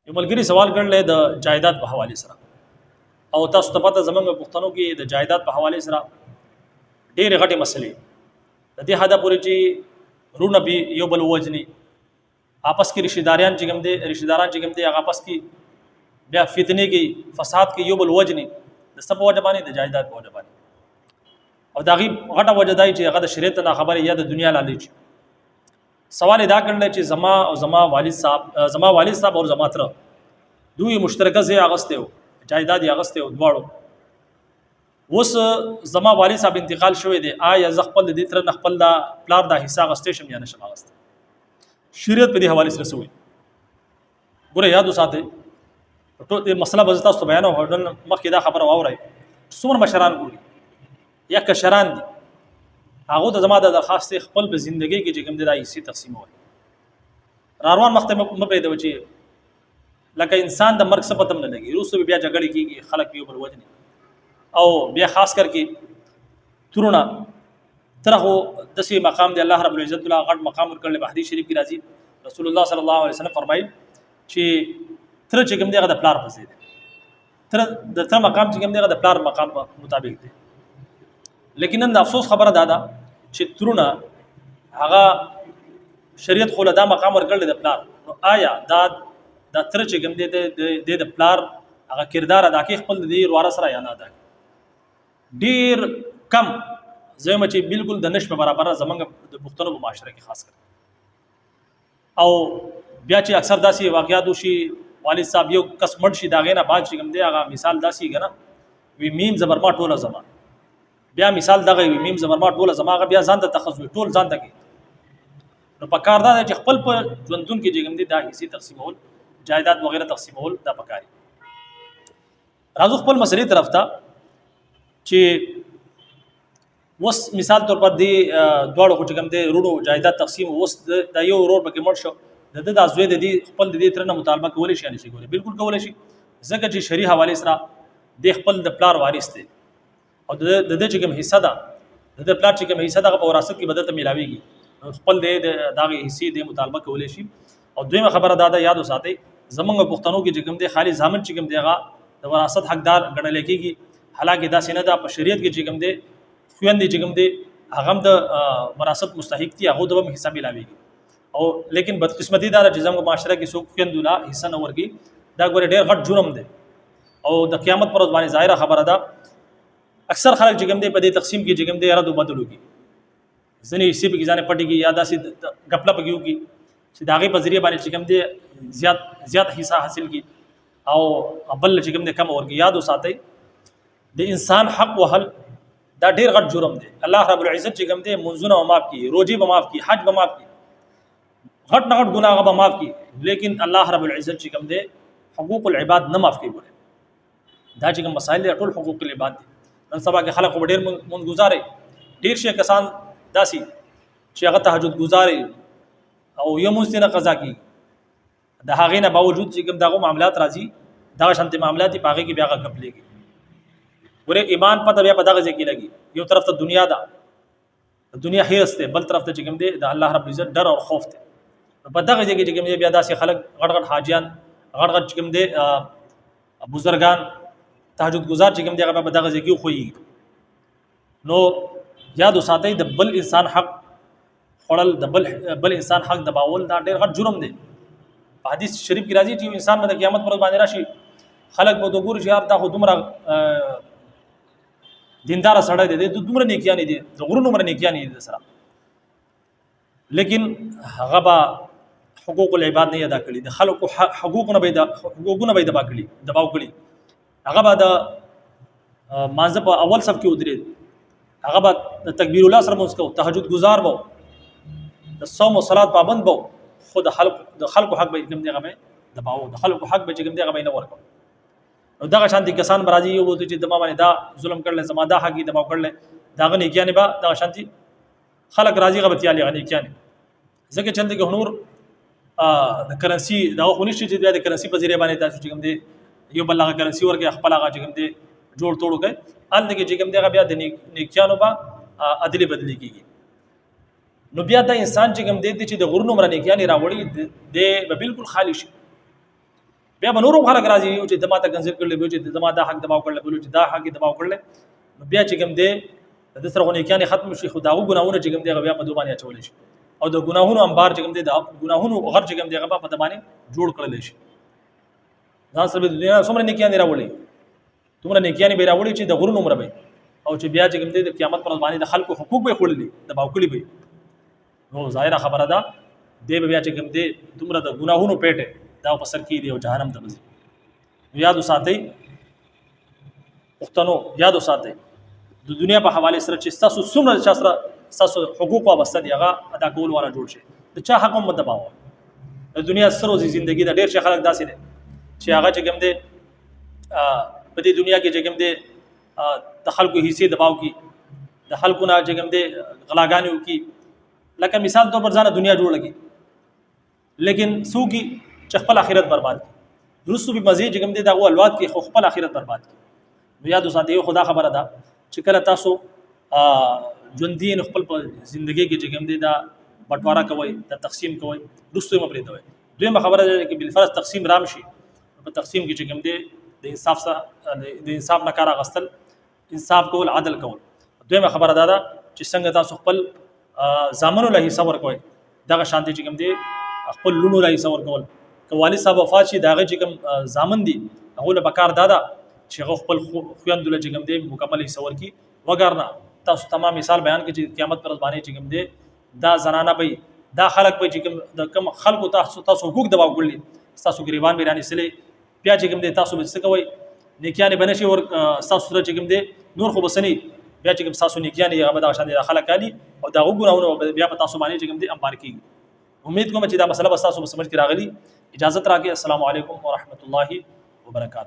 یو ملګری سوال کړل د جایداد په حواله سره، او تاسو ته پته زمونږ پښتنو کې د جایداد په حواله سره ډېرې غټې مسلې د دې حده پورې چې رونه به یو بل وجني، آپس کې رشتہ داریان چې کوم دي، رشتہ داران چې کوم دي، هغه آپس کې بیا فتنې کې فساد کې یو بل وجني د څه په وجه باندې؟ د جایداد په وجه باندې. او دا غي غټه وجه دی چې هغه د شریعت نه خبره یا د دنیا لالچ. سوال دا کړل چې زما او زما والد صاحب، زما والد صاحب او زما تر دوی مشترکه ځای اغسته و، جایداد یې اغسته و دواړو. اوس زما والد صاحب انتقال شوی دی، آیا زه خپل د دې تر نه خپل دا پلار دا حصہ اغستې شم یا نه شم اغستې؟ شریعت په دې حواله سره سوی ګوره یاد وساتئ. ټول دې مسله به تاسو ته بیانوم، نن مخکې دا خبره واورئ چې څومره مشران ګوري یا کشران دي، هغه ته زما د درخواست خپل په زندګۍ کې چې کوم دی دا حصے تقسیمول را روان وخت مې پرېږدو چې لکه انسان د مرګ څه پته نه لګي، وروسته بیا جګړې کېږي، خلک یو بل وژني، او بیا خاص کر کې ترونه تر خو داسې مقام دی الله رب العزت الله غټ مقام ورکړل. په حدیث شریف کې راځي رسول الله صلی الله علیه وسلم فرمایي چې تر چې کوم دی هغه د پلار په ځای دی، تر د تر مقام چې کوم دی هغه د پلار مقام مطابق دی. لیکن نن د افسوس خبره دا ده چې ترونه هغه شریعت خو له دا مقام ورکړل د پلار، نو آیا دا دا تر چې کوم دی د د پلار هغه کردار ادا کوي خپل د دې ورواره سره یا نه ادا کوي؟ ډیر کم زه چې بالکل د نش په برابر زمونږ د پښتنو په معاشره کې خاص کر. او بیا چې اکثر داسې واقعات وشي، والد صاحب یو کس مړ شي، دا غینه بعد چې کوم دی هغه مثال داسې کنه وی میم زبر ما ټوله زما، بیا مثال دغه وی میم زبر ما ټوله زما، هغه بیا ځان ته تخصص ټول ځان ته کوي. نو په کار دا چې خپل په ژوندون کې چې کوم دی دا حصے تقسیمول، جایداد وغیرہ تقسیمول دا پکاري. راځو خپل مسلې طرف ته چې اوس مثال طور پر دی دواړو خو چې کوم دی رونو جایداد تقسیم، اوس د یو ورور پکې مړ شو، د ده دا زوی د دې خپل د دې تر نه مطالبه کولی شي یا نشي کولی؟ بالکل کولی شي، ځکه چې شرعي حوالې سره د خپل د پلار وارث دی، او د ده چې کوم حصه ده، د ده پلار چې کوم حصه ده هغه په وراثت کې به ده ته میلاویږي، خپل د دغې حصې د مطالبه کولی شي. او دویمه خبره دا ده یاد وساتئ، زمونږ پښتنو کې چې کوم دی خالي زامن چې کوم دی هغه د وراثت حقدار ګڼل کېږي، حالانکه داسې نه ده. په شریعت کې چې کوم دی خویندې چې کوم دی هغه هم د وراثت مستحق دي، هغو ته به هم حصه میلاویږي. او لیکن بدقسمتي دا ده چې زموږ معاشره کې څوک خویندو له حصه نه ورکوي، دا ګورې ډېر غټ جرم دی، او د قیامت پر ورځ باندې ظاهره خبره ده اکثر خلک چې کوم دی په دې تقسیم کې چې کوم دی رد بدل وکړي، ځینې حصې پکې ځانې پټې کړي یا داسې ګپله پکې وکړي چې د هغې په ذریعه باندې چې کوم دی زیات زیات حصه حاصل کړي او بل چې کوم دی کم ورکړي. یاد وساتئ د انسان حق وهل دا ډېر غټ جرم دی. الله رب العزت چې کوم دی منځونه به معاف کړي، روزي به معاف کړي، حج به معاف کړي، غټ نه غټ ګناه به معاف کړي، لیکن الله رب العزت چې کوم دی حقوق العباد نه معاف کوي. ګوره دا چې کوم مسائل دي ټول حقوق العباد دي. نن سبا کې خلک ډېر مونږ گزاري، ډېر شي کسان داسي چې هغه تهجد گزاري او یو مونږ نه قضا کوي، د هغې نه باوجود چې کوم دغه معاملات راځي دغه شانتي معاملات په هغې کې بیا هغه غپلېږي. ګوره ایمان پته بیا په دغه ځای کې لګي، یو طرف ته دنیا ده، دنیا حرص دی، بل طرف ته چې کوم دی د الله رب العزت ډر او خوف دی. نو په دغه ځای کې چې کوم دی بیا داسې خلک غټ غټ حاجیان، غټ غټ چې کوم دی بزرګان، تهجد گزار چې کوم دی هغه په دغه ځای کې خوېږي. نو یاد وساتئ د بل انسان حق خوړل، د بل بل انسان حق دباول دا ډېر غټ جرم دی. په حدیث شریف کې راځي چې انسان به د قیامت پر ورځ باندې راشي، خلک به وګوري چې یار دا خو دومره دیندار سړی دی، د دومره نیکیانې دي، د غرونو دومره نیکیانې دي سره، لیکن هغه به حقوق العباد نه ادا کړي، د خلکو حقوقونه به حقوقونه به دبا کړي، دباو کړي. هغه به د مانځه په اول صف کې ودرېد، هغه به د تکبیر الله سره مونږ کو، تهجد گزار وو، د صوم او صلات پابند وو، خو د خلکو حق به کوم دی هغه به دباو، د خلکو حق به چې کوم دی هغه به نه ورکو. نو دغه شانتي کسان به راځي یو بوته چې د ما باندې دا ظلم کړل، زما دا حق یې دباو کړل، داغه نیکیانې به دغه شانتي خلک راځي هغه به تیالي هغه نیکیانې، ځکه چې هلته کې نور د کرنسي دا خو نشته چې بیا د کرنسي په ذریعه باندې تاسو چې کوم دی یو بل هغه کرنسي ورکړي، خپل هغه چې کوم دی جوړ توړ وکړي. هلته کې چې کوم دی هغه بیا د نیکیانو به عدلي بدلي کېږي. نو بیا دا انسان چې کوم دی چې د غرونو مره نیکیانې راوړي دی به بالکل خالی شي. بیا به نورو خلک راځي، یو چې دما ته کنځل کړل، بل چې زما دا حق دباو کړل، بل چې دا حق دباو کړل. نو بیا چې کوم دی د سره غو نیکیانې ختم شي، خو داغه ګناهونه چې کوم دی بیا په دوه باندې اچول شي، او د ګناهونو انبار چې کوم دی، د ګناهونو غر چې کوم دی هغه په باندې جوړ کړل شي. ځان سره د دنیا څومره نیکیانې راوړي، دومره نیکیانې به راوړي چې د غرونو عمر به، او چې بیا چې کوم دی د قیامت پر باندې د خلکو حقوق به خوړلي، د باوکلي به. نو ظاهره خبره ده، دی به بیا چې کوم دی دومره د ګناهونو پیټه دا په سر کې دی او جهنم ته بځي. نو یاد وساتئ پښتنو، یاد وساتئ د دنیا په حواله سره چې تاسو څومره چا سره تاسو حقوق وابسته دي، هغه ادا کول والا جوړ شي، د چا حق هم مدباوه. د دنیا سرو زندگی دا ډېر شي خلک داسې دي چې هغه چې کوم دی په دې دنیا کې چې کوم دی د خلکو حصے دباو کی، د خلکو نه چې کوم دی غلاګانې وکي، لکه مثال طور پر ځانه دنیا جوړه کی، لیکن سو کی چې خپل آخرت برباد کی، رسو به مزه چې کوم دی دا الواد کې، خو خپل آخرت برباد کی. نو یاد وساتئ، یو خدا خبره ده چې کله تاسو ژوندۍ خپل په ژوندۍ کې چې کوم دی دا بټواره کوي، دا تقسیم کوي، رسو یې مپرې دوي. دویمه خبره ده چې بالفرض تقسیم رام شي، په تقسیم کې چې کوم دی د انصاف سره، د انصاف نه کار اغستل، انصاف کول، عدل کول. دویمه خبره دا ده چې څنګه تاسو خپل زامنو له حصہ ورکوي، دغه شانتي چې کوم دی خپل لونو له حصہ ورکول. که والد صاحب وفات شي، داغه چې کوم زامن دي هغه له بکار دا ده چې هغه خپل خویندو له چې کوم دی مکمل حصہ ورکي. وګرنه تاسو تمام مثال بیان کړي چې قیامت پر باندې چې کوم دی دا زنانه به، دا خلک به چې کوم د کوم خلکو تاسو حقوق دباو کړل، تاسو غریبان به رانی سلی، بیا چې کوم دی تاسو به څه کوئ؟ نیکیانې به نشي ور تاسو سره چې کوم دی نور خو بسنی، بیا چې کوم تاسو نیکیانې هغه به دا شان دي خلک علی، او دا ګناهونه بیا په تاسو باندې چې کوم دی انبار کیږي. امید کوم چې دا مسله به تاسو په سمجھ کې راغلي. اجازه راکړئ. السلام علیکم ورحمت الله وبرکاته.